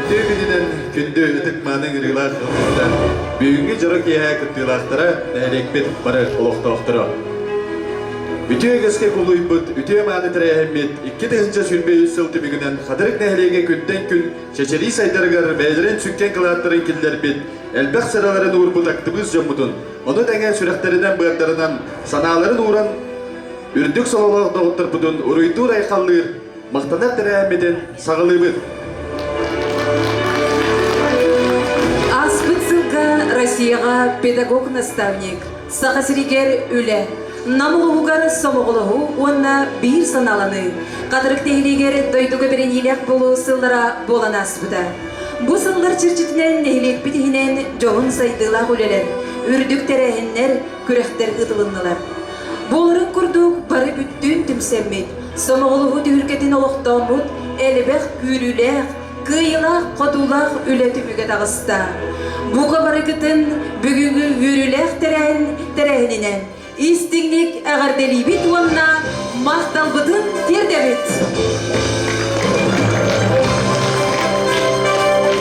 Үтүө күнүнэн күндү ытык-мааны ыҥырыылаах ыалдьыттар, бүгүҥҥү дьоро киэһэ кыттыылаахтара, нэһилиэкпит бары олохтоохторо. Үтүө үгэскэ кулуйбут үтүө мааны тэрээһиммит 2023 сыл түмүгүнэн Хатырык нэһилиэгэ күнтэн күн чэчирии сайдарыгар бэйэлэрин сүҥкэн кылааттарын киллэрбит, элбэх сыраларын уурбут актыбыыс дьоммутун, ону тэҥэ сүрэхтэринэн-быардарынан санааларын ууран үрдүк сололоох доҕотторбутун уруйдуур-айхаллыыр махтанар тэрээһиммитин саҕалыыбыт. Ааспыт сылга Россияҕа педагог-наставник, Саха сиригэр үлэ, Нам улууһугар сомоҕолоһуу уонна биир санааланыы, Хатырык нэһилиэгэр дойдуга бэриниилээх буолуу сыллара буолан ааспыта. Бу сыллар чэрчитинэн нэһилиэкпит иһинэн дьоһун сайдыылаах үлэлэр, үрдүк тэрээһиннэр, күрэхтэр ыытылыннылар. Буоларын курдук бары бүттүүн түмсэммит, сомоҕолоһуу түһүлгэтин олохтооммут элбэх күүрүүлээх, кыайыылаах-хотуулаах үлэ түмүгэ таҕыста. Бука барыгытын бүгүҥҥү үөрүүлээх тэрээһин тэрээһининэн истиҥник эҕэрдэлиибит уонна махталбытын тиэрдэбит!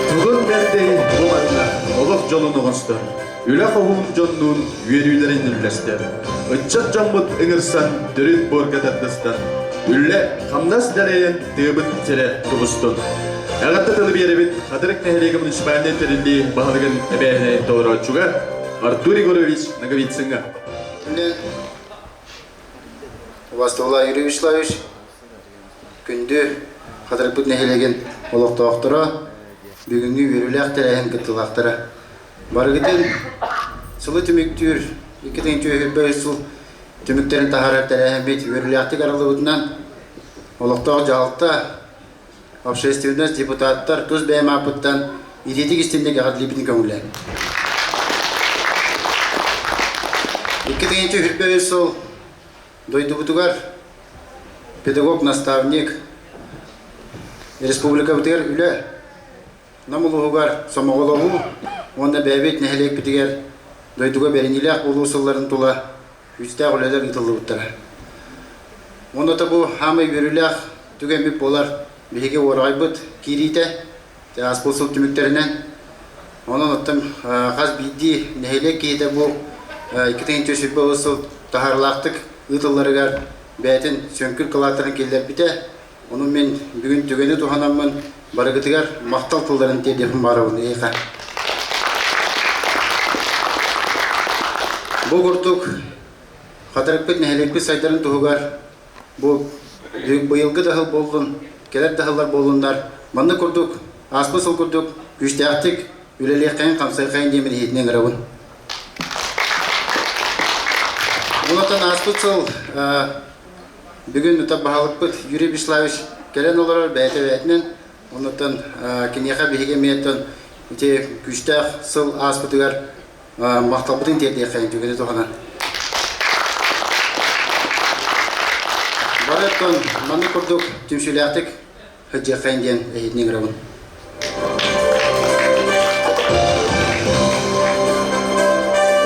Тугун бэрдэй бу манна олох дьолун оҥостор, үлэ хоһуун дьоннуун үөрүүлэрин үллэстэр. Ыччат дьоммут ыҥырсан, төрүт буорга тардыстан, үлэ, хамнас дэлэйэн тыабыт сирэ тубустун. Эҕэрдэ тылы биэрэбит Хатырык нэһилиэгэ муниципальнай тэриллии баһылыгын эбээһинэйин толорооччуга Артур Егорович Ноговицыҥҥа. Убастабыллаах Юрий Вячеславович, күндү Хатырыкпыт нэһилиэгин олохтоохторо, бүгүҥҥү үөрүүлээх тэрээһин кыттыылаахтара. Барыгытын сылы түмүктүүр 2023 сыл түмүктэрин таһаарар тэрээһиммит үөрүүлээхтик арыллыбытынан олохтоох дьаһалта, общественность, депутаттар тус бэйэм ааппыттан итиитик истинник эҕэрдэлиибитин көҥүллээн. 2023 сыл дойдубутугар педагог-наставник, республикабытыгар үлэ Нам улууһугар сомоҕолоһуу уонна бэйэбит нэһилиэкпитигэр дойдуга бэриниилээх буолуу сылларын тула күүстээх үлэлэр ыытыллыбыттара. Уонна бу хаамай үөрүүлээх түгэммит буолар биһиги уораҕайбыт киириитэ ааспыт сыл түмүктэринэн. Онон оттон хас биирдии нэһилиэк киһитэ бу 2021 сыл таһаарыылаахтык ыытылларыгар бэйэтин сүҥкүр кылааттарын киллэрбитэ. Ону мин бүгүн түгэни туһанаммын барыгытыгар махтал тылларын тиэрдиэхпин баҕарабын эһиэхэ. Бу курдук Хатырыкпыт нэһилиэкпит сайдарын туһугар бу быйылгы да сыл буоллун, кэлэр да сыллар буоллуннар, маннык курдук ааспыт сыл курдук күүстээхтик үлэлиэххэйин, хамсыаххайын диэммин иһитинэн ыҥырабын. Онтон ааспыт сыл Бүгүн ута баһылыкпыт Юрий Вячеславович кэлэн олорор бэйэтэ бэйэтинэн. Оннуттан киниэхэ биһиги эмиэ ити күүстээх сыл ааспытыгар махталбытын тиэрдиэххэйин түгэни туһанан. Бары оттон маннык курдук түмсүүлээхтик сылдьыаххайын диэн эһиитин ыҥырабын.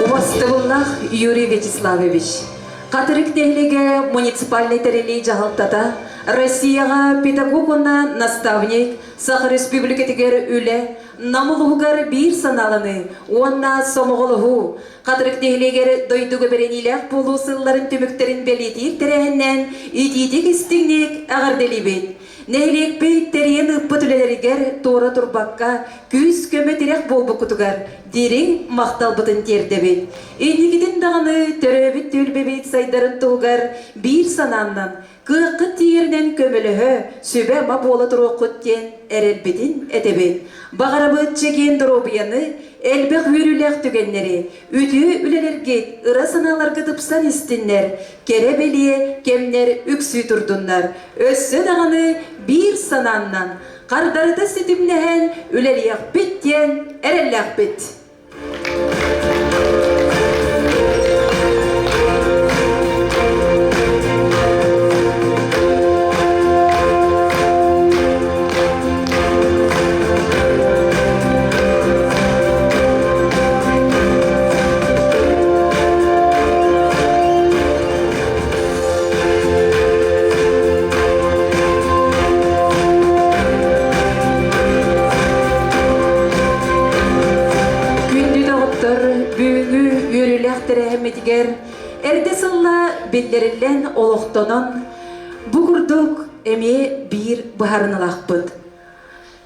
Убастыбыллаах Юрий Вячеславович, Хатырык нэһилиэгэ муниципальнай тэрилии дьаһалтата Россияҕа педагог уонна наставник Саха Республикатыгар үлэ, Нам улууһугар биир санааланыы уонна сомоҕолоһуу, Хатырык нэһилиэгэр дойдуга бэриниилээх буолуу сылларын түмүктэрин бэлиэтиир тэрээһиннээн итиитик истиҥник эҕэрдэлиибит. Нэһилиэкпит тэрийэн ыыппыт үлэлэригэр туора турбакка күүс-көмө тирэх буолбуккутугар дириҥ махталбытын тиэрдэбит. Инникитин даҕаны төрөөбүт түөлбэбит сайдарын туһугар биир санааннан Кыаххыт тиийэринэн көмөлөһө, сүбэ-ама буола туруоххут диэн эрэлбитин этэбит. Баҕарабыт чэгиэн доруобуйаны, элбэх үөрүүлээх түгэннэри, үтүө үлэлэргит ыра санааларгыт ыпсан истиннэр, кэрэ-бэлиэ кэмнэр үксүү турдуннар. Өссө даҕаны биир санааннан, хардарыта ситимнэһэн үлэлиэхпит диэн эрэллээхпит. Күндү доҕоттор, бүгүҥҥү үөрүүлээх тэрээһиммитигэр эрдэ сылла биллэриллэн олохтонон, бу курдук эмиэ биир быһаарыныылаахпыт.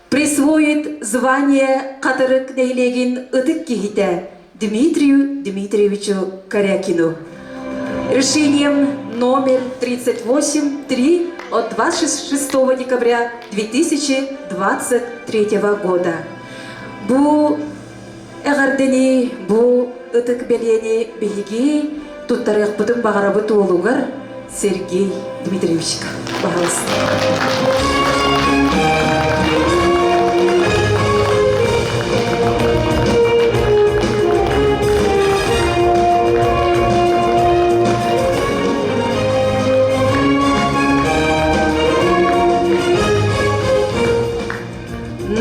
Присвоит звание Хатырык нэһилиэгин ытык киһитэ Дмитрию Дмитриевичу Корякину. Решением номер 38-3 от 26 декабря 2023 года. Бу эҕэрдэни, бу ытык бэлиэни биһиги туттарыахпытын баҕарабыт уолугар Сергей Дмитриевичка. Пожалуйста.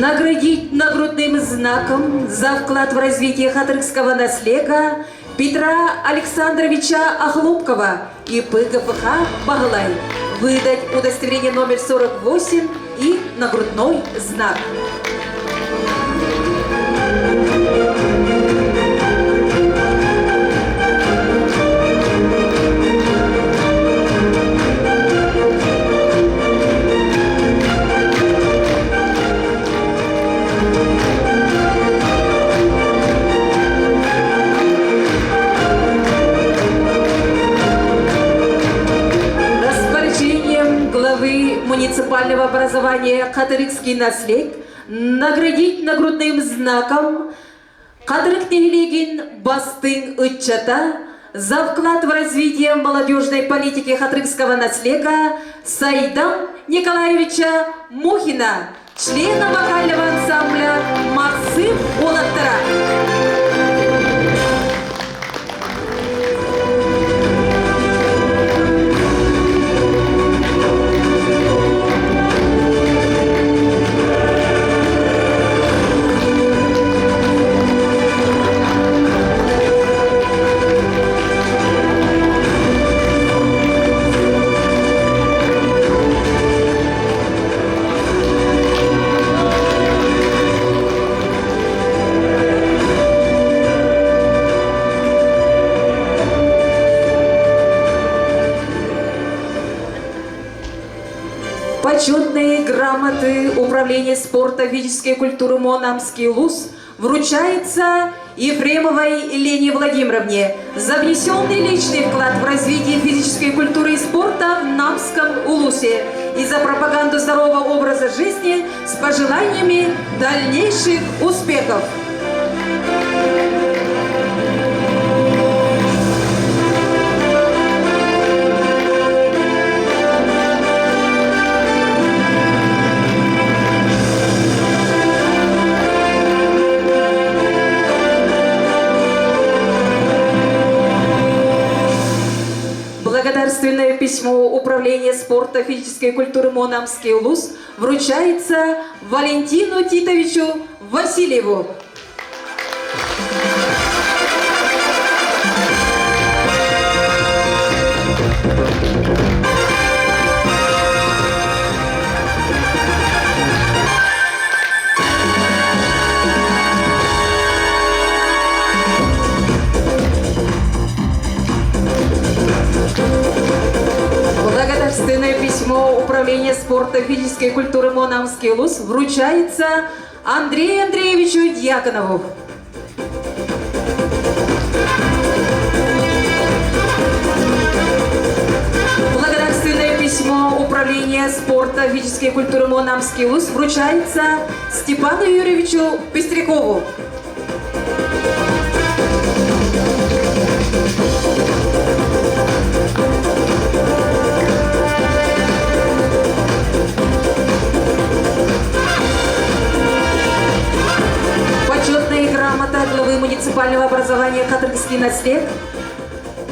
Наградить нагрудным знаком за вклад в развитие хатырыкского наслега Петра Александровича Охлопкова и ПГПХ «Баглай» выдать удостоверение номер 48 и нагрудной знак. муниципального образования «Хатырыкский наследь» наградить нагрудным знаком Хатырык нэһилиэгин бастыҥ ыччата за вклад в развитие молодежной политики Хатырыкского наслега Сайдам Николаевича Мухина, члена вокального ансамбля «Максим уолаттара». Почетные грамоты Управления спорта физической культуры МОН Луз вручается Ефремовой Лене Владимировне за внесенный личный вклад в развитие физической культуры и спорта в Намском Улусе и за пропаганду здорового образа жизни с пожеланиями дальнейших успехов. Благодарственное письмо Управления спорта, физической культуры МОН Улус вручается Валентину Титовичу Васильеву. Благодарственное письмо Управления спорта, физической культуры МОН Улус вручается Андрею Андреевичу Дьяконову. Благодарственное письмо Управления спорта, физической культуры МОН Улус вручается Степану Юрьевичу Пестрякову. Почетная грамота главы муниципального образования «Хатырыкский наслед»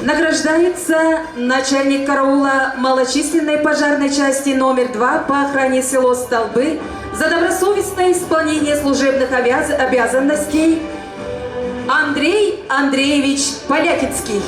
награждается начальник караула малочисленной пожарной части номер 2 по охране село Столбы за добросовестное исполнение служебных обязанностей Андрей Андреевич Полятицкий.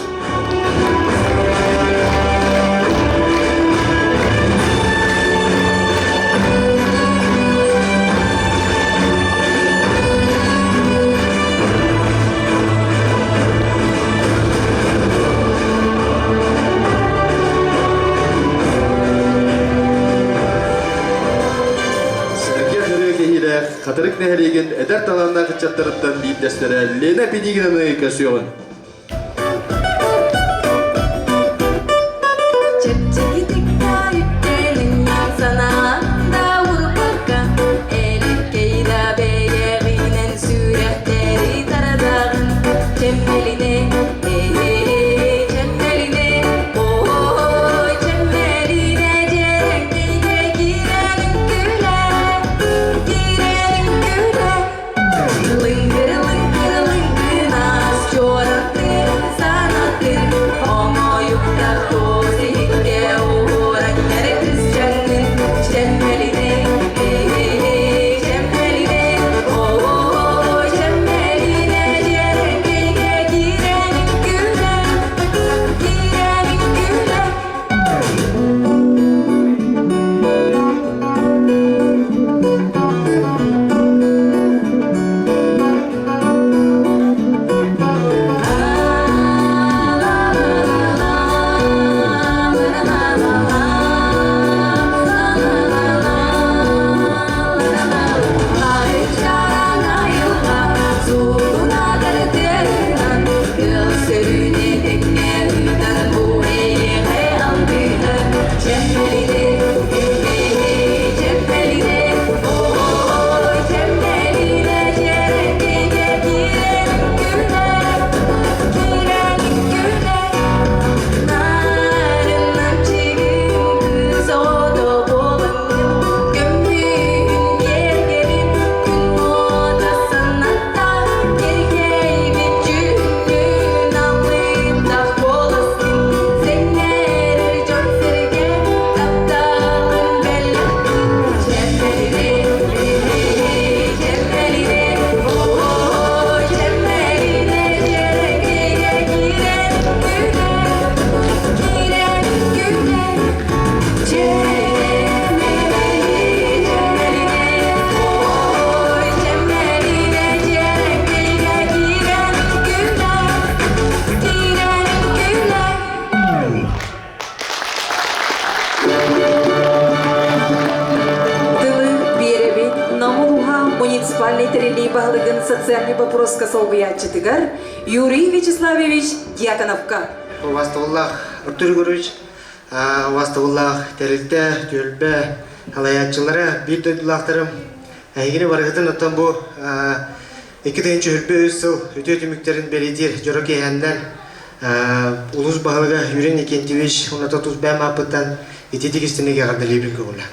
Сэргэх ырыа кэһиилээх Хатырык нэһилиэгин эдэр талааннаах ыччаттарыттан биирдэстэрэ Лена Пинигинаны көрсүөҕүн. Чэпчэкитик үктэлиҥҥэ санаан да урбакка, элэккэй да бэйэҕинэн сүрэхтэри тарадаҕын. Чэмэлинэ, ээ, чэмэлинэ, ой, чэмэлинэ, дьэрэкэйгэ киирэн үҥкүүлээ, киирэн үҥкүүлээ. Лыҥкыр, лыҥкыр, лыҥкынас, чуоран. тэриллии баһылыгын социальный вопроска солбуйааччытыгар Юрий Вячеславович Дьяконовка. Убастабыллаах Артур Егорович, убастабыллаах тэрилтэ, түөлбэ салайааччылара, биир дойдулаахтарым, эһигини барыгытын оттон бу 2023 сыл үтүө түмүктэрин бэлиэтиир дьоро киэһэннэн улуус баһылыга Юрий Никентьевич уонна тус бэйэм ааппыттан ититик истиҥник эҕэрдэлиибин көҥүлэ.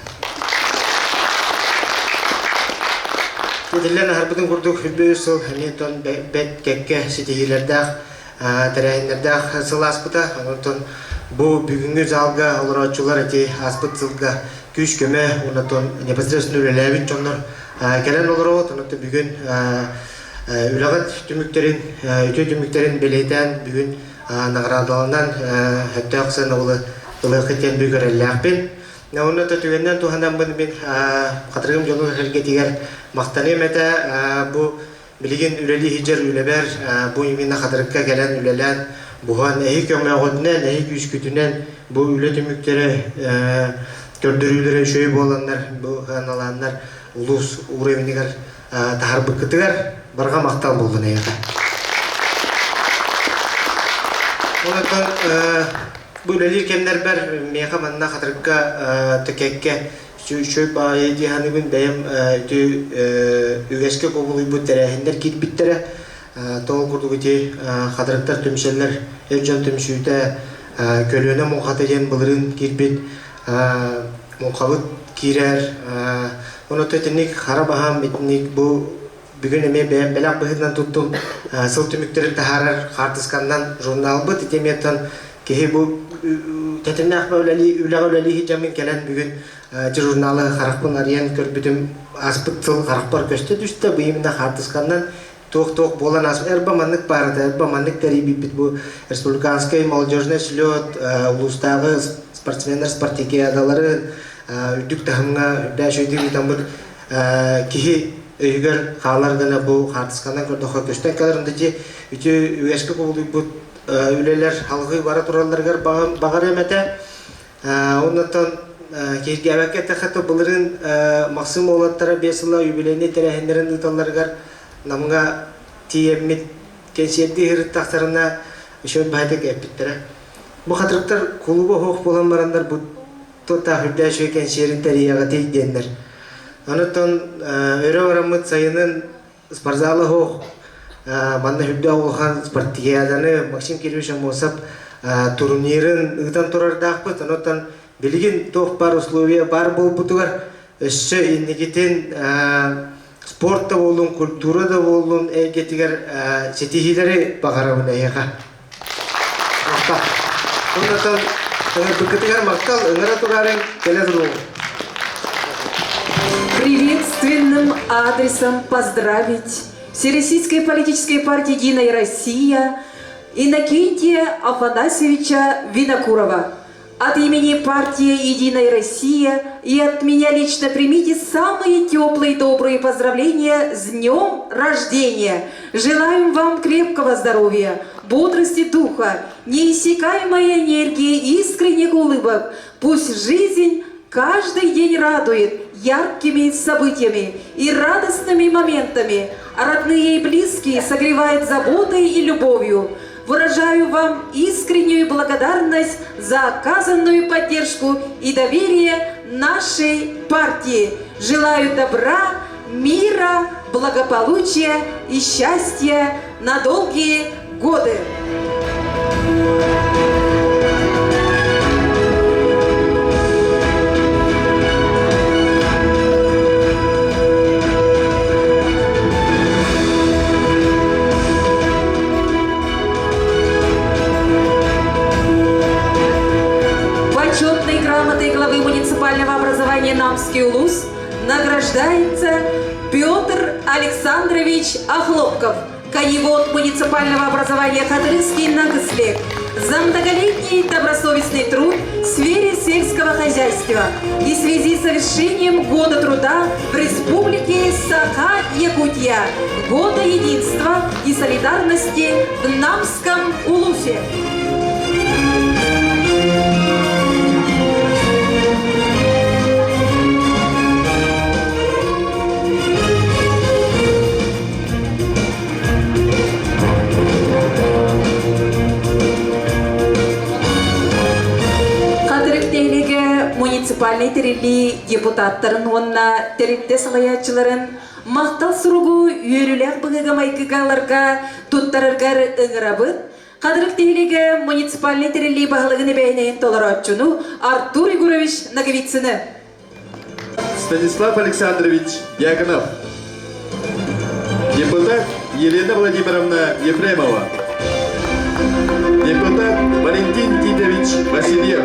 Этиллэн аһарбытын курдук 23 сыл эмиэ тон бэт кэккэ ситиһиилэрдээх тэрээһиннэрдээх сыл ааспыта. Онтон бу бүгүҥҥү залга олорооччулар ити ааспыт сылга күүс-көмө уонна непосредственно үлэлээбит дьоннор кэлэн олоробут. Онон бүгүн үлэҕит түмүктэрин, үтүө түмүктэрин бэлиэтээн бүгүн наҕараадаланан өттөөх сыанабылы ылыаххыт диэн бүк эрэллээхпин. Онно түгэннэн туһанаммын мин хатырыгым дьонун эргэтигэр махтаныам этэ. Бу билигин үлэлии сылдьар үлэбэр бу именно хатырыкка кэлэн үлэлээн буһан эһи көмөҕүтүнэн, эһи күүскүтүнэн бу үлэ түмүктэрэ көрдөрүүлэрэ үчүгэй буоланнар, бу сыаналааннар улуус уровенигар таһарбыккытыгар барҕа махтал буоллун эйиэхэ. Онтон бу үлэлиир кэмнэрбэр миэхэ манна Хатырыкка Төкэккэ үчүгэй баайы дии саныыбын бэйэм ити үгэскэ кубулуйбут тэрээһиннэр киирбиттэрэ. Тоҕо курдук ити Хатырыктар түмсэллэр эр дьон түмсүүтэ көлүөнэ муҥхата диэн былырыын киирбит муҥхабыт киирэр. Онон итинник хара баһаам итинник бу бүгүн эмиэ бэйэм бэлэх быһыытынан туттум сыл түмүктэрин таһаарар хаартысканнан журналбыт ити эмиэттэн киһи бу тэтимнээх үлэлии үлэҕэ үлэлии сылдьаммын кэлэн бүгүн ити журналы харахпын арыйан көрбүтүм ааспыт сыл харахпар көстө түстэ бу именно хаартысканнан туох-туох буолан ааспыт эрба маннык баарата эрба маннык тэрийбиппит бу республиканскай молодежный слет улуустааҕы спортсменнар спартакиадаларын үрдүк таһымҥа үрдээх үчүгэйдик ыытаммыт киһи өйүгэр хаалар гына бу хаартысканан көрдөххө көстөн кэлэр ити үгэскэ кубулуйбут үлэлэр салгыы бара туралларыгар баҕарыам этэ. Оннуттан киһиргээбэккэ эттэххэ былырыын Махсым уолаттара биэс сыла юбилейнай тэрээһиннэрин ыыталларыгар Намҥа тиийэммит кэнсиэрдии сырыттахтарына үчүгэй баһытык эппиттэрэ. Бу хатырыктар кулууба оһох буолан бараннар бу туоттаах үрдээх үчүгэй кэнсиэрин тэрийэҕитий диэннэр. Онуттан өрө бараммыт сайынын спортзала оһох манна үрдээх улахан спартакиаданы Максим Кириллович Аммосов турнирын ыытан турардаахпыт. Онуттан билигин туох баар условия баар буолбутугар өссө инникитин спорт да буоллун, культура да буоллун эйгэтигэр ситиһиилэри баҕарабын эһиэхэ. Махтал. Оннотон ыҥырбыккытыгар махтал, ыҥыра тураарыҥ, кэлэ туруоҕуҥ. Приветственным адресом поздравить Всероссийской политической партии «Единая Россия» Иннокентия Афанасьевича Винокурова. От имени партии «Единая Россия» и от меня лично примите самые теплые и добрые поздравления с днем рождения. Желаем вам крепкого здоровья, бодрости духа, неиссякаемой энергии, искренних улыбок. Пусть жизнь каждый день радует яркими событиями и радостными моментами, а родные и близкие согревает заботой и любовью. Выражаю вам искреннюю благодарность за оказанную поддержку и доверие нашей партии. Желаю добра, мира, благополучия и счастья на долгие годы. Почетной грамотой главы муниципального образования Намский улус награждается Петр Александрович Охлопков, коневод муниципального образования Хадрынский Нагыслек, за многолетний добросовестный труд в сфере сельского хозяйства и в связи с совершением Года труда в Республике Саха-Якутия, Года единства и солидарности в Намском Улусе. муниципальнай тэриллии депутаттарын уонна тэрилтэ салайааччыларын махтал суругу үөрүүлээх быһыыга-майгыга ыларга туттараргар ыҥырабыт. Хатырык нэһилиэгэ муниципальнай тэриллии баһылыгын эбээһинэһин толорооччуну Артур Егорович Ноговицыны. Станислав Александрович Дьяконов. Депутат Елена Владимировна Ефремова. Депутат Валентин Титович Васильев.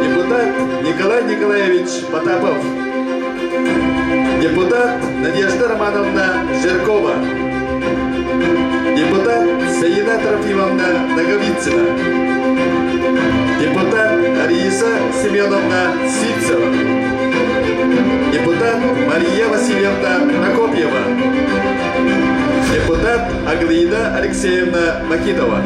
Депутат Николай Николаевич Потапов. Депутат Надежда Романовна Жиркова. Депутат Саина Трофимовна Наговицына. Депутат Ариса Семеновна Сивцева. Депутат Мария Васильевна Прокопьева. Депутат Аглида Алексеевна Макитова.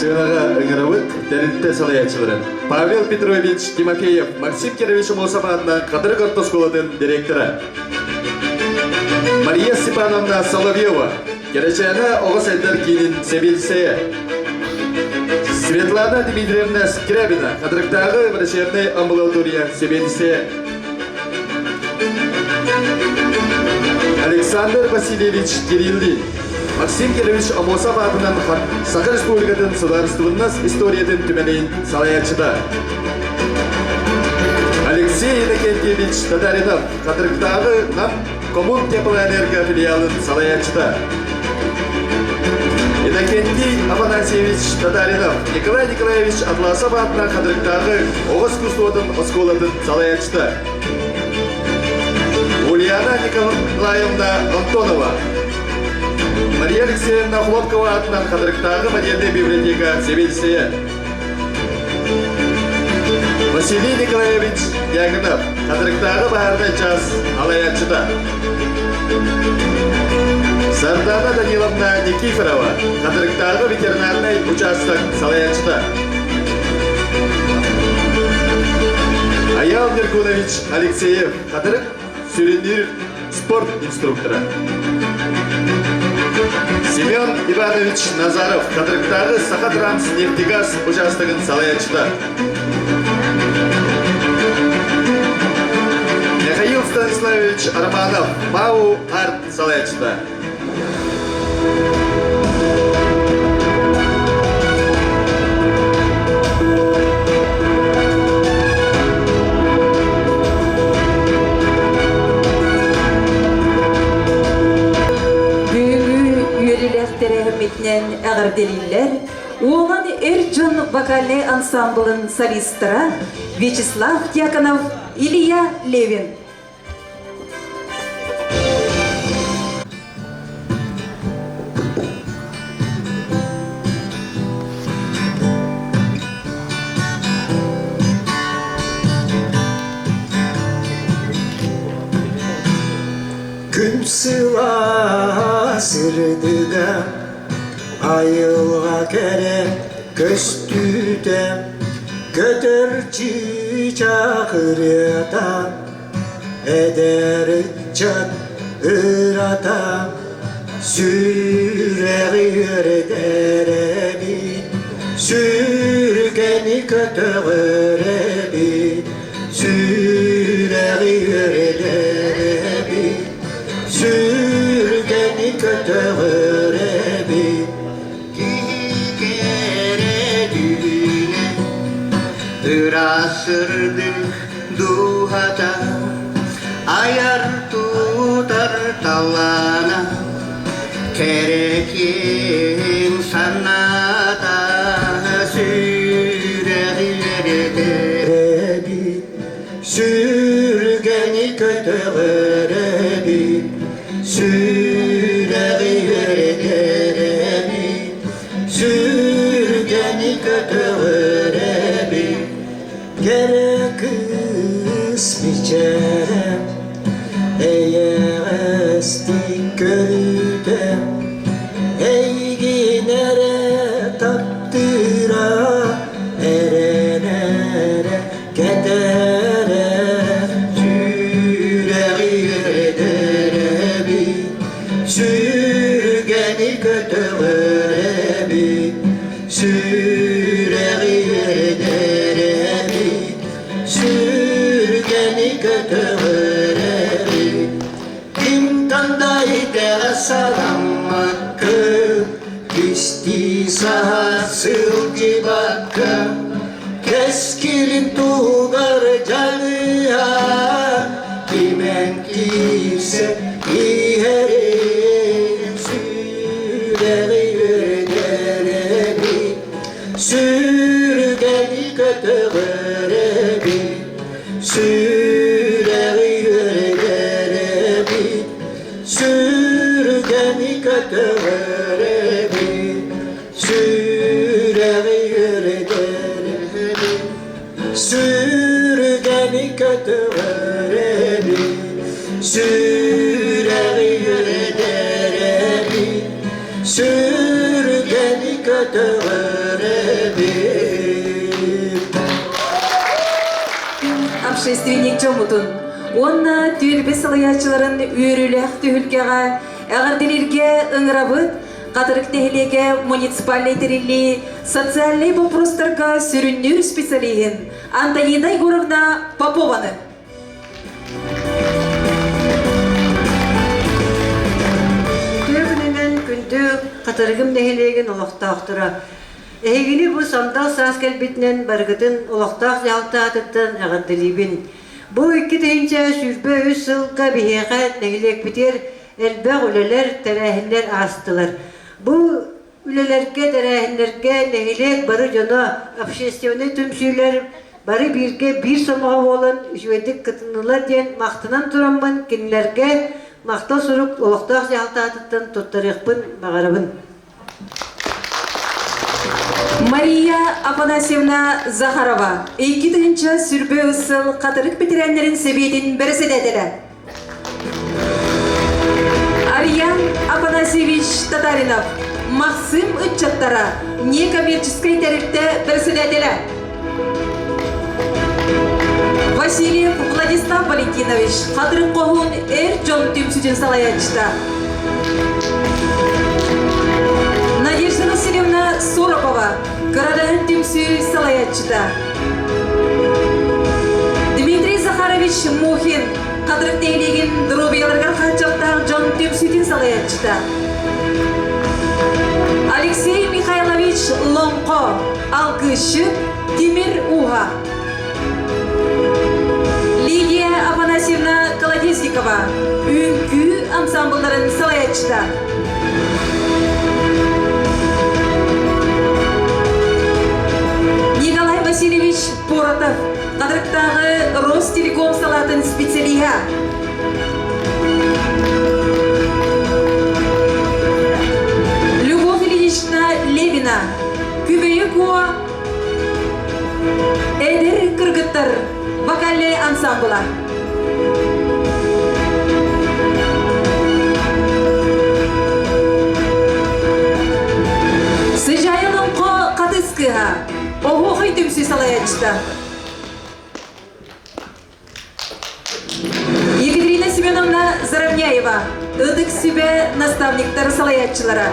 Сыанаҕа ыҥырабыт тэрилтэ салайааччыларын Павел Петрович Тимофеев, Максим Кирович Умосов аатынан Хатырык орто оскуолатын директора Мария Степановна Соловьева, Кэрэчээнэ оҕо сайдар киинин сэбиэдиссэйэ Светлана Дмитриевна Скрябина, Хатырыктааҕы врачебнай амбулатория сэбиэдиссэйэ Александр Васильевич Кириллин, Максим Кирович Амосов аатынан Саха Республикатын судаарыстыбаннас историятын түмэлин салайааччыта. Алексей Иннокентьевич Татаринов, Хатырыктааҕы Нам Коммун теплоэнерго филиалын салайааччыта. Иннокентий Афанасьевич Татаринов, Николай Николаевич Атласов аатынан Хатырыктааҕы оҕо искусствотын оскуолатын салайааччыта. Ульяна Николаевна Антонова, Мария Алексеевна Хлопкова аатынан Хатырыктааҕы модельнай библиотека сэбиэдиссэйэ. Василий Николаевич Дьяконов, Хатырыктааҕы баһаарынай чаас алайааччыта. Сардана Даниловна Никифорова, Хатырыктааҕы ветеринарнай учаастак салайааччыта. Аял Неркунович Алексеев, Хатырык сүрүннүүр спорт инструктора. Семен Иванович Назаров, Хатырыктааҕы Саха Транс нефтегаз учаастагын салайааччыта. Михаил Станиславович Романов, МАУ Арт салайааччыта. Бүгүҥҥү үөрүүлээх тэрээһиммитинэн эҕэрдэлииллэр Уолан эр дьон вокальнай ансамблын солистара Вячеслав Дьяконов, Илья Левин. Күн сылаас сырдыга айылҕа кэрэ көстүүтэ көтөр чыычаах ырыата Эдэр ыччат ырата сүрэҕи үөрэтэр эбит, сүргэни көтөҕөр эбит, сүрэҕи үөрэтэр эбит, сүргэни көтөҕөр эбит. Киһи кэрэ түүнэ ыраас сырдык дууһата айар тутар талаана кэрэ киэҥ санаата сүрэҕи үөрэтэр сүргэни көтөҕөр эбит сүрэҕи үөрэтэр эбит сүргэни көтөҕөр эбит кэрэ кыыс Көмүс мичээрэ, эйэҕэстик көрүүтэ, эйигин эрэ таптыыра, эрэнэрэ, кэтэрэ, сүрэҕи үөрэтэрэбит, сүргэни көтөҕөрөбүт, сүрэҕи үөрэтэрэбит, сүргэни көтөҕөрөбүт. Ким тандайдаҕа саламмаккын, кистии саһа сылдьыбаккын, кэскилин туһугар дьаныһа, кимэн киирсэ иһэрин сүрэҕи үөрэтэрэбит, сүргэни көтөҕөрөбүт, сүрэҕи үөрэтэрэбит, сүргэни көтөҕөрөбүт, сүрэҕи үөрэтэрэбит, сүргэни көтөҕөрөбүт, сүрэҕи үөрэтэрэбит, сүргэни көтөҕөрөбүт. Общественник дьоммутун уонна түөлбэ салайааччыларын үөрүүлээх түһүлгэҕэ эҕэрдэлииргэ ыҥырабыт. Хатырык нэһилиэгэ муниципальнай тэриллии социальнай боппуруостарга сүрүннүүр специалиһин Антонина Егоровна Попованы. Үтүө күнүнэн күндү Хатырыгым нэһилиэгин олохтоохторо! Эһигини бу сандал саас кэлбитинэн барыгытын олохтоох дьаһалта аатыттан эҕэрдэлиибин. Бу 2023 сылга биһиэхэ нэһилиэкпитигэр элбэх үлэлэр, тэрээһиннэр аастылар. Бу үлэлэргэ, тэрээһиннэргэ нэһилиэк бары дьоно, общественнай түмсүүлэр бары бииргэ биир сомоҕо буолан үчүгэйдик кытыннылар диэн махтанан тураммын кинилэргэ махтал сурук олохтоох дьаһалтаатыттан туттарыахпын баҕарабын. Мария Афанасьевна Захарова, 2000 сыл Хатырык бэтэрээннэрин сэбиэтин бэрэссэдээтэлэ. Арьян Афанасьевич Татаринов, Максим ыччаттара, некоммерческай тэрилтэ бэрэссэдээтэлэ. Васильев Владислав Валентинович, Хатырык хоһуун эр дьон түмсүүтүн салайааччыта. Надежда Васильевна Соропова, Кырадаһын түмсүү салайааччыта. Дмитрий Захарович Мухин, Хатырык нэһилиэгин доруобуйаларыгар хааччахтаах дьон түмсүүтүн салайааччыта. Алексей Михайлович Лоҥхо, алгысчыт Тимир Ууһа. Лидия Афанасьевна Колодезникова, үҥкүү ансамблларын салайааччыта. Николай Васильевич Поротов, Хатырыктааҕы Ростелеком салаатын специалиһа. Любовь Ильинична Левина, Күбэйэ Куо Эдэр кыргыттар вокальнай ансамбла. Сыдьаайа Лоҥхо хатыс кыыһа, Оһуохай түмсүү салайааччыта. Екатерина Семеновна Заровняева, Ытык сүбэ наставниктар салайааччылара.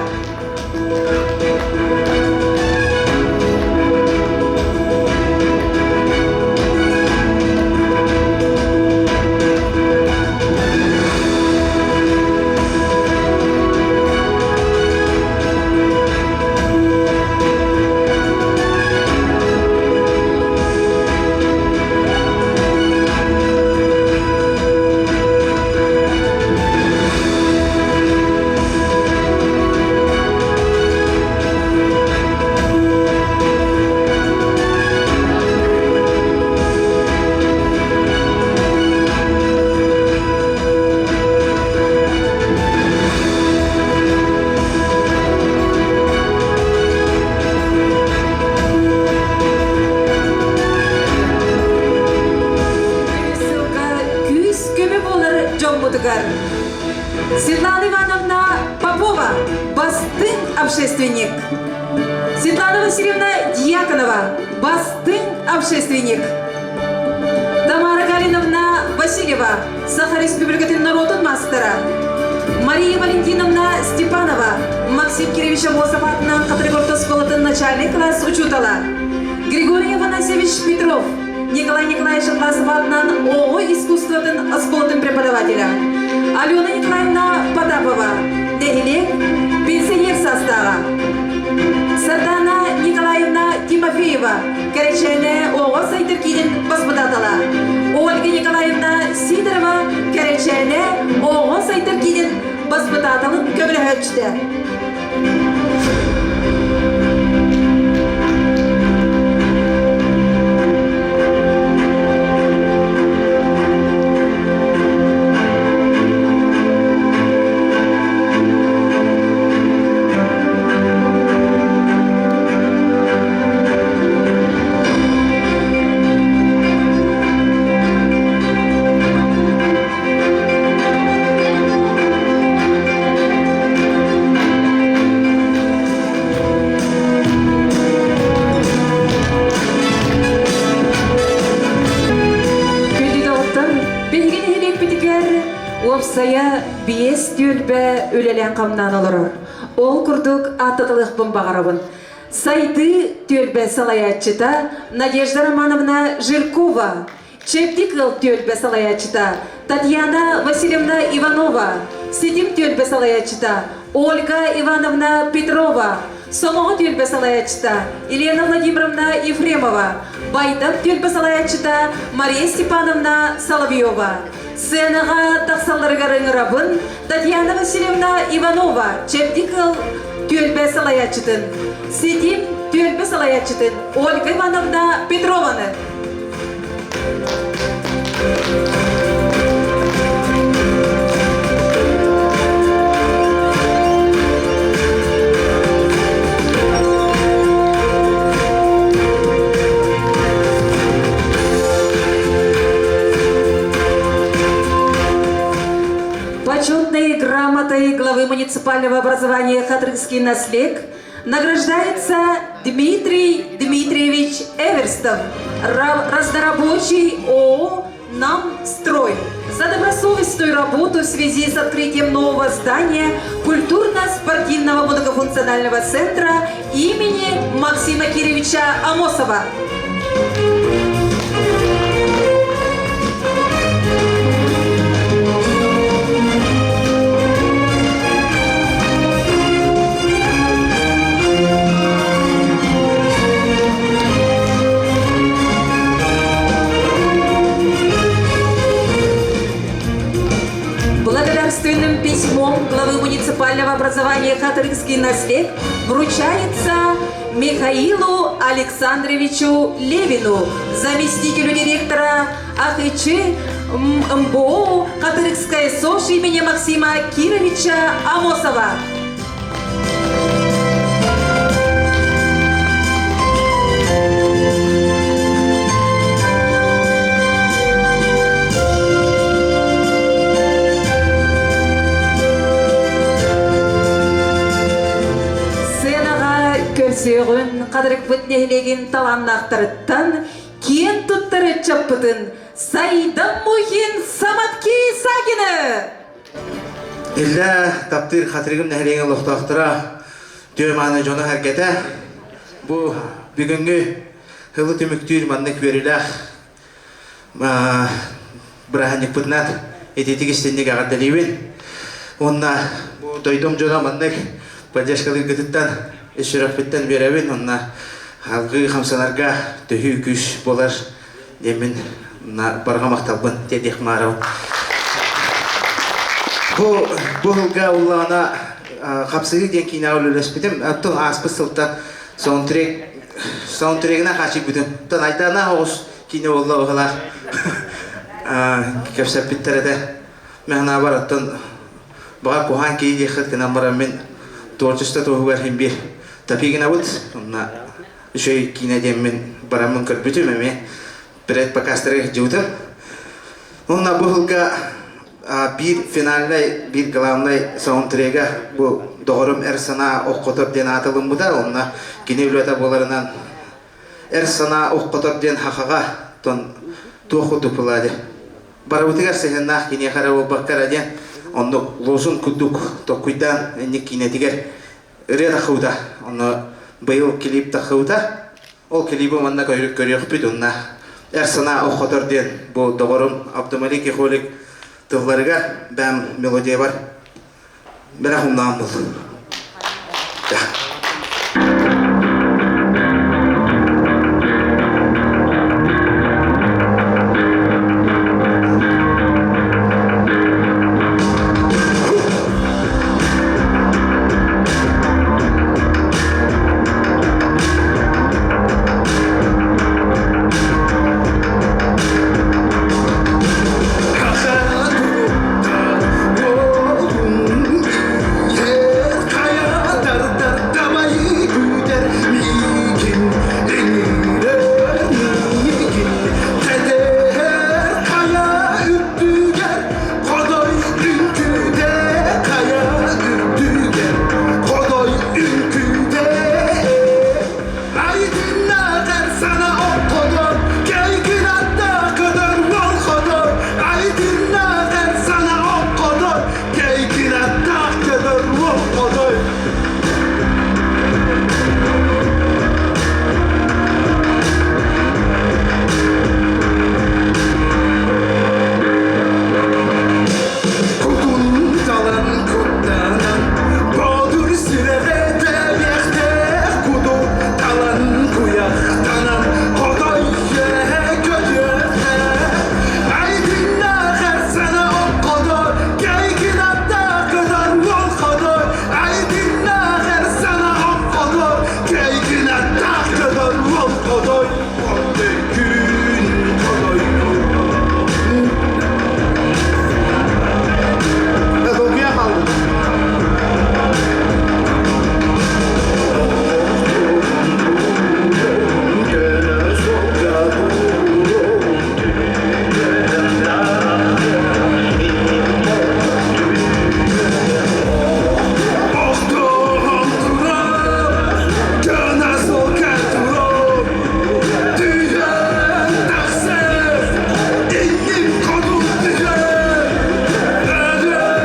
дьоммутугар Светлана Ивановна Попова, бастыҥ общественник. Светлана Васильевна Дьяконова, бастыҥ общественник. Тамара Галиновна Васильева, Саха Республикатын норуотун маастара. Мария Валентиновна Степанова, Максим Кирович Амосов аатынан Хатырык орто оскуолатын начальный класс учуутала. Григорий Афанасьевич Петров, Николай Николаевич Атласов аатынан оҕо искусствотын оскуолатын преподавателя. Алена Николаевна Потапова, нэһилиэк пенсионер састааҕа. Сардана Николаевна Тимофеева, Кэрэчээнэ оҕо сайдар киинин баспытаатала. Ольга Николаевна Сидорова Кэрэчээнэ оҕо сайдар киинин баспытааталын көмөлөһөөччүтэ. Күндү доҕоттор, биһиги нэһилиэкпитигэр уопсайа биэс түөлбэ үлэлээн-хамнаан олорор. Ол курдук ааттаталыахпын баҕарабын. Сайдыы түөлбэ салайааччыта Надежда Романовна Жиркова, Чэбдик ыал түөлбэ салайааччыта Татьяна Васильевна Иванова, Ситим түөлбэ салайааччыта Ольга Ивановна Петрова, Сомоҕо түөлбэ салайааччыта Елена Владимировна Ефремова, Байдам түөлбэ салайааччыта Мария Степановна Соловьева. Сценаҕа тахсалларыгар ыҥырабын Татьяна Васильевна Иванова, Чэбдик ыал түөлбэ салайааччытын, Ситим түөлбэ салайааччытын Ольга Ивановна Петрованы. Почетной грамотой главы муниципального образования Хатрынский наслег награждается Дмитрий Дмитриевич Эверстов, разнорабочий ООО «Нам строй» за добросовестную работу в связи с открытием нового здания культурно-спортивного многофункционального центра имени Максима Кировича Амосова. Благодарственным письмом главы муниципального образования Хатырыкский наслед вручается Михаилу Александровичу Левину, заместителю директора АХЧ МБО Хатырыкская СОШ имени Максима Кировича Амосова. Сценаҕа көрсүөҕүн Хатырыкпыт нэһилиэгин талааннаахтарыттан киэн туттар ыччаппытын Сайдам Мухин Саматки Сагины! Иллэ таптыыр Хатырыгым нэһилиэгин олохтоохторо түө-мааны дьоно-сэргэтэ бу бүгүҥҥү сылы түмүктүүр маннык үөрүүлээх бырааһынньыкпытынан итиитик истинник эҕэрдэлиибин. Уонна бу дойдум дьоно маннык поддержкалыыргытыттан ис сүрэхпиттэн биэрэбин. Онно алгыы хамсанарга төһүү күүс буолар диэммин барҕа махталбын тиэрдиэх маарабын. Бу бу сылга уллаана хапсыһыы диэн киинэҕэ үлэлэспитим. Оттон ааспыт сылта саундтрек саундтрегинэ хаачыйбытым. Оттон Айдаана оҕус киинэ буолла быһылаах кэпсэппиттэр этэ. Мен санаабар оттон баҕар куһаан киһи диэххит гынан баран мин творчество туһугар иһин биир топигинабыт. Онно үчүгэй киинэ диэммин бараммын көрбүтүм эмиэ предпоказтары дьыбытым. Онно бу сылга Биир финальнай, биир главнай саундтрега бу доҕорум Эр санаа ох-хотор диэн аатылыммыта. Онно кини үлэтэ буоларынан Эр санаа ох-хотор диэн хахаҕа тон туох курдук буолаа Барыбытыгар сыһыаннаах киниэхэ эрэ буолбакка эрэ диэн оннук лозунг курдук толкуйдаан инник киинэтигэр ырыа таххыбыта. Онно быйыл клип таххыбыта. Ол клиби манна көрүөхпүт уонна Эр санаа ох-хотор диэн бу доҕорум Абдумалик Ехолик тылларыгар бэм мелодиябар бэрэх умнаан был. Хотой үҥкүүтэ хайа үрдүгэр Хотой үҥкүүтэ Айдыннаах сана оккодор Кэйгин аттаах көтөр уол хотор Айдыннаах сана оккодор Кэйгин аттаах көтөр уол хотой Кутун талан куттанан Боотур сүрэҕэ тэбиэхтээх Куту талан куйахтанан Хотой үөһэ көтүөхтээх Айдыннаах эр сана оккодор Кэйкин аттаах көтөр уол хотор Айдыннаах эр сана оккодор Кэйкин аттаах көтөр уол хотой Күн хотой. Долгуйа хаалдым. Охтоон турар, көнө турар, Түһэн тахсар, иннин хоту түһэр, Өлөр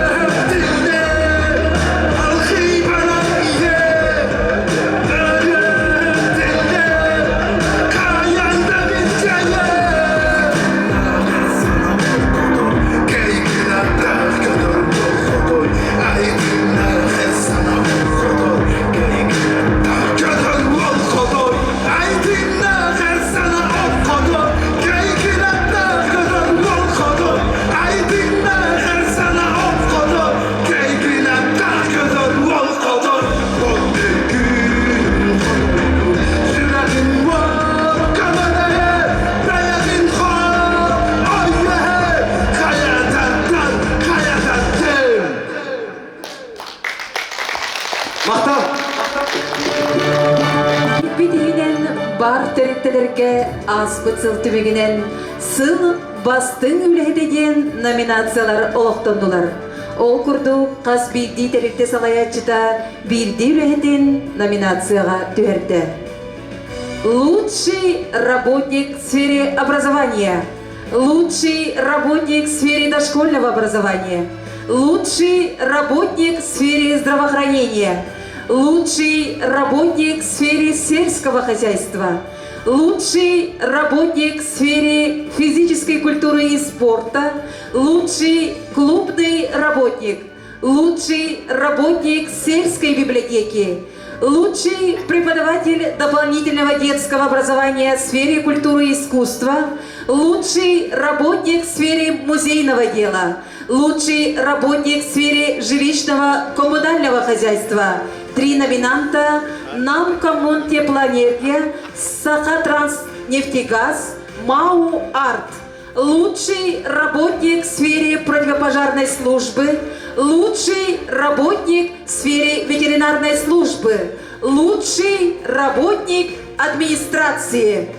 алхибана иһэр, Өлөр каян да билчэйэр. Махтал! Биһигинэн бар тэрилтэлэргэ ааспыт сыл түмүгүнэн сыл бастыҥ үлэһитэ диэн номинациялар олохтоннулар. Ол курдук хас биирдии тэрилтэ салайааччыта биирдии үлэһитин номинацияҕа түһэрдэ. Лучший работник в сфере образования, лучший работник в сфере дошкольного образования, лучший работник в сфере здравоохранения, лучший работник в сфере сельского хозяйства, лучший работник в сфере физической культуры и спорта, лучший клубный работник, лучший работник сельской библиотеки, лучший преподаватель дополнительного детского образования в сфере культуры и искусства, лучший работник в сфере музейного дела, лучший работник в сфере жилищного коммунального хозяйства. Три номинанта Намкоммунтеплоэнергия, Сахатранснефтегаз, МАУ Арт. Лучший работник в сфере противопожарной службы, лучший работник в сфере ветеринарной службы, лучший работник администрации.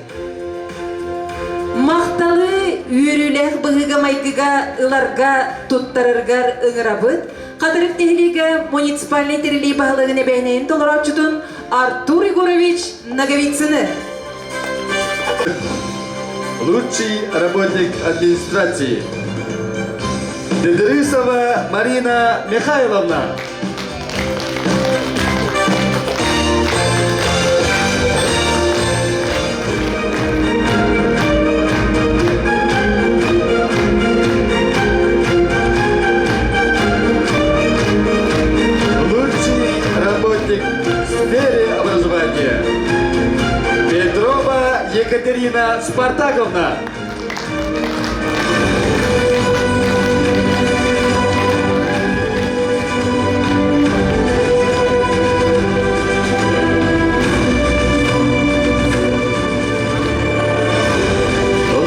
Махталы үөрүүлээх. быһыыга-майгыга ыларга туттараргар ыҥырабыт. Хатырык нэһилиэгэ муниципальнай тэрилии баһылыгын эбэһинэйин толорооччутун Артур Егорович Ноговицыны. Лучший работник администрации. Дедрысова Марина Михайловна. Лучший работник в сфере образования. Петрова Екатерина Спартаковна.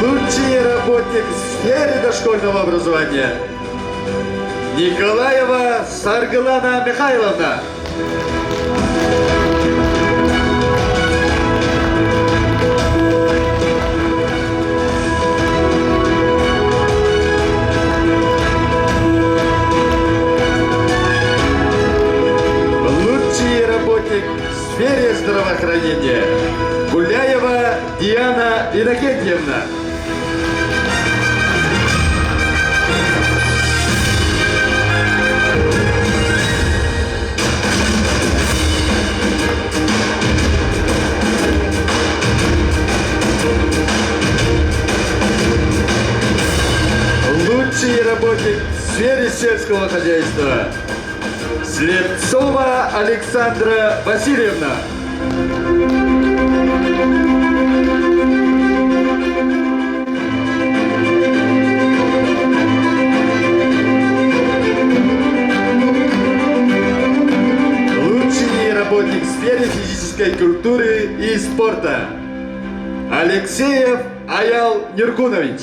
Лучший работник в сфере дошкольного образования. Николаева Саргылана Михайловна. Лучший работник в сфере здравоохранения. Гуляева Диана Иннокентьевна. Лучший работник в сфере сельского хозяйства. Слепцова Александра Васильевна. Лучший работник в сфере физической культуры и спорта. Алексеев Аял Нюргунович.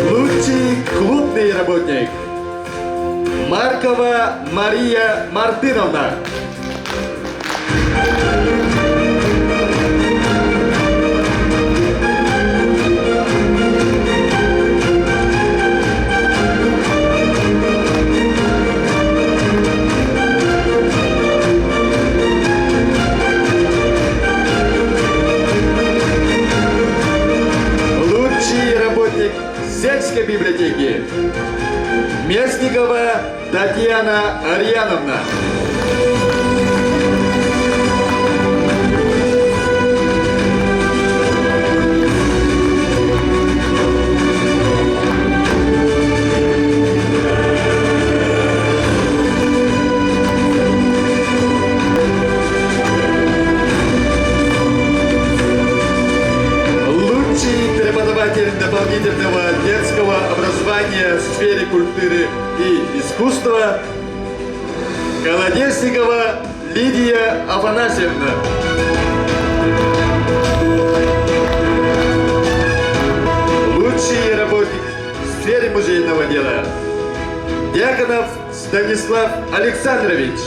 Лучший клубный работник. Маркова Мария Мартыновна. Лучший работник сельской библиотеки. Местникова Татьяна Арьяновна. Лучший преподаватель дополнительного детского образования в сфере культуры и искусства Колодесникова Лидия Афанасьевна. Лучший работник в сфере музейного дела Дьяконов Станислав Александрович.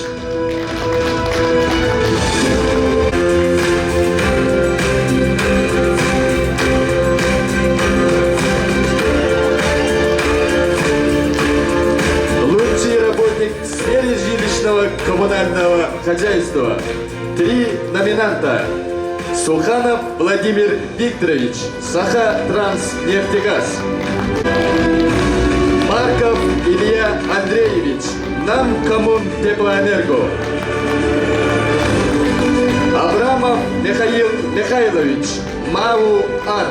Лучший работник в сфере жилищного коммунального хозяйства. Три номинанта. Суханов Владимир Викторович, Саха Транснефтегаз. Марков Илья Андреевич, Нам Коммун Теплоэнерго. Абрамов Михаил Михайлович, МАУ Арт.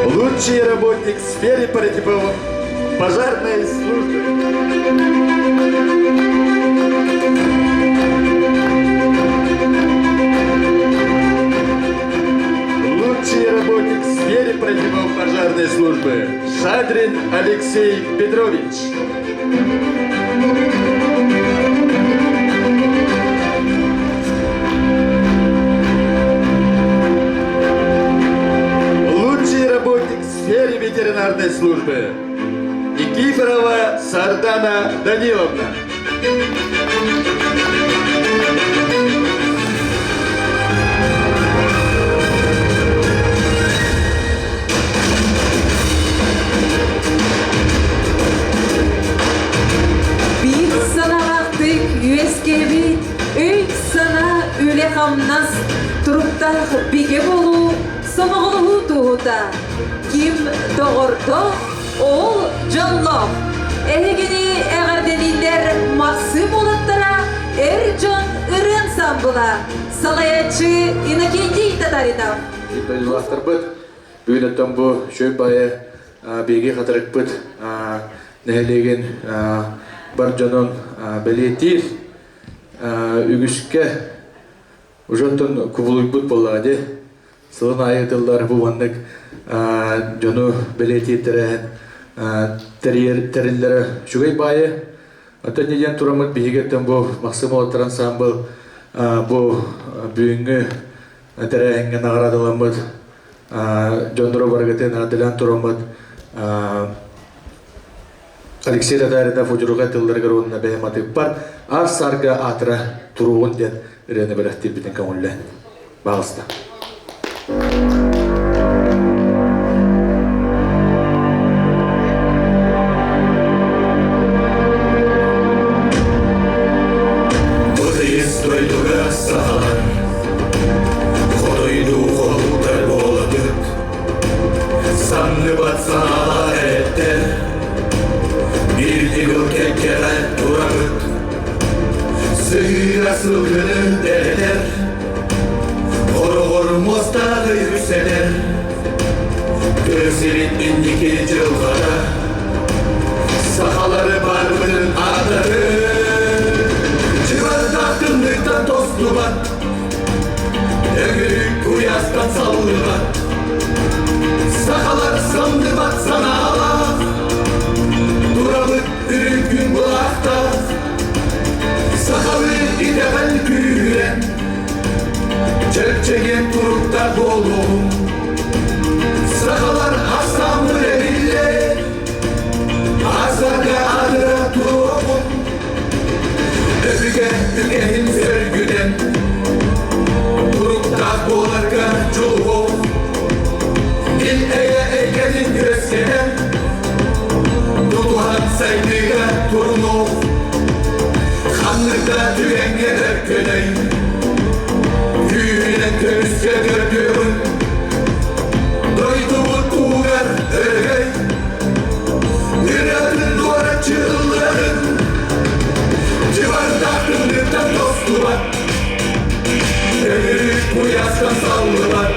Лучший работник в сфере пожарной службы. Алексей Петрович. Лучший работник в сфере ветеринарной службы Никифорова Сардана Даниловна. Биир санаалаахтык үөскээбит өй-санаа үлэ-хамнас туруктаах бигэ буолуу сомоҕолоһуу туоһута. Ким доҕордоох, ол дьоллоох. Эһигини эҕэрдэлииллэр Махсым уолаттара эр дьон ырыан самбыла салайааччы Иннокентий Татаринов. Дойдулаахтарбыт бүгүн оттон бу үчүгэй баайы биһиги хатырыкпыт нэһилиэгин бар дьонун бэлиэтиир үгүскэ уже оттон кубулуйбут буоллаҕа дии. Сылын аайы ыытыллар бу маннык дьону бэлиэтиир тэрээһин тэрийэр тэриллэрэ үчүгэй баайы. Оттон диэн тураммыт биһиги оттон бу Максим уолаттар ансаамбыл бу бүгүҥҥү тэрээһиҥҥэ наҕараадаламмыт дьоннору барыгытын аадылаан тураммыт Алексей Татаринов удьурҕай тылларыгар уонна бэйэм атыыппар аар-саарга аатыра туруоҕун диэн ырыаны бэлэхтиирбитин көҥүллээн баҕыста. Бу тыйыс дойдуга сахалар Хотойдуу холуутар буолабыт Санныбат санаалаах эрэттэр Биир ньыгыл кэккэҕэ турабыт Сыһыыра сылгыны дэлэтэр Хороҕор муостааҕы үксэтэр Тыа сирин инники дьылҕата Сахалары барбытын аататын Чыгардах тымныыттан тостубат Өҥүрүк куйаастан саллыбат Сахалар самныбат санаалаах Турабыт үрүҥ күн былаахтаах Сахалыы итэҕэл күүһүрэн Чэпчэгиэн туруктар буолуоҕум Сахалар ахсааммыт эбиллэ Азарга адыра туруоҕум Өбүгэ үгэһин сөргүтэн Туруктаах буоларга дьулуһуом Ил эйэ эйгэтин үөскэтэн Тутуһан сайдыыга турунуох Ханнык да түгэҥҥэ өркөнөй Күүһүнэн көмүскэ көрдүөҕүн Дойдубут туһугар өрөгөй Ырыатын дуораччы ыллыаҕын Дьыбардаах тымныыттан тостубат Өҥүрүк куйаастан саллыбат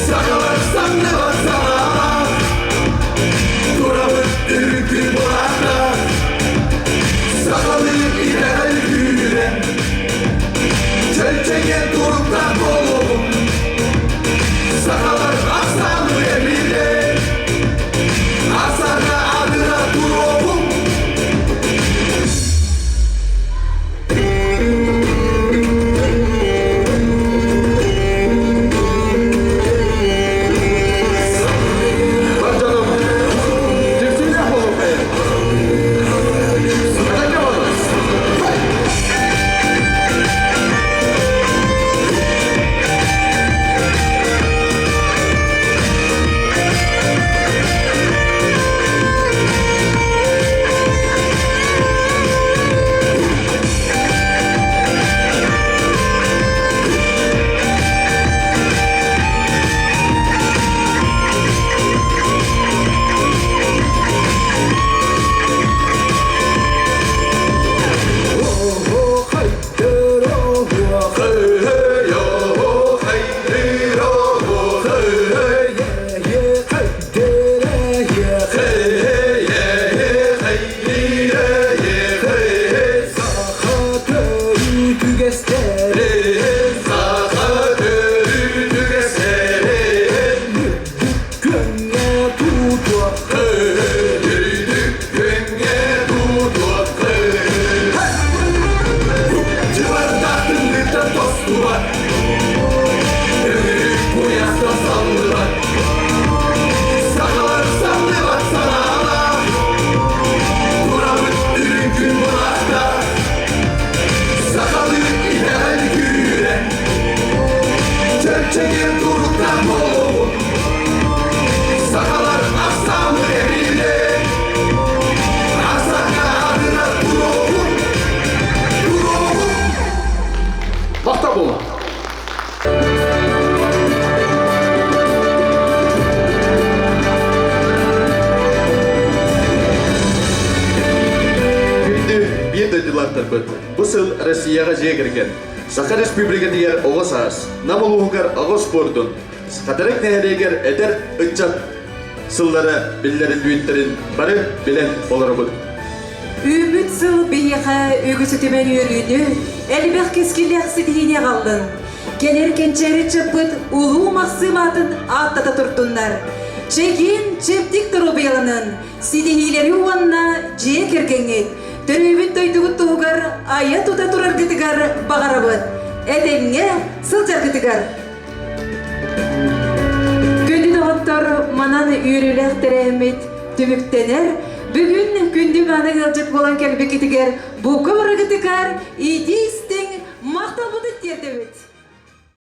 Сахалар самныбат санаалаах Турабыт үрүҥ күн былаахтаах Сахалыы итэҕэл. Биир дойдулаахтарбыт бу сыл Россияҕа дьиэ кэргэн, Саха Республикатыгар оҕо саас, Нам улууһугар оҕо спордун, Хатырык нэһилиэгэр эдэр ыччат сыллара биллэриллибиттэрин бары билэн олоробут. Үүммүт сыл биһиэхэ үгүс үтүмэн үөрүүнү, элбэх кэскиллээх ситиһиини аҕаллын. Кэлэр кэнчээри ыччаппыт улуу Махсыым аатын ааттата турдуннар. Чэгиин, чэбдик доруобуйаланын, ситиһиилэри уонна дьиэ кэргэҥҥит, төрөөбүт дойдугут туһугар айа-тута тураргытыгар баҕарабыт. Этэҥҥэ сылдьаргытыгар! Күндү доҕоттор, манан үөрүүлээх тэрээһиммит түмүктэнэр. Бүгүн күндү мааны ыалдьыт буолан кэлбиккитигэр бука барыгытыгар итии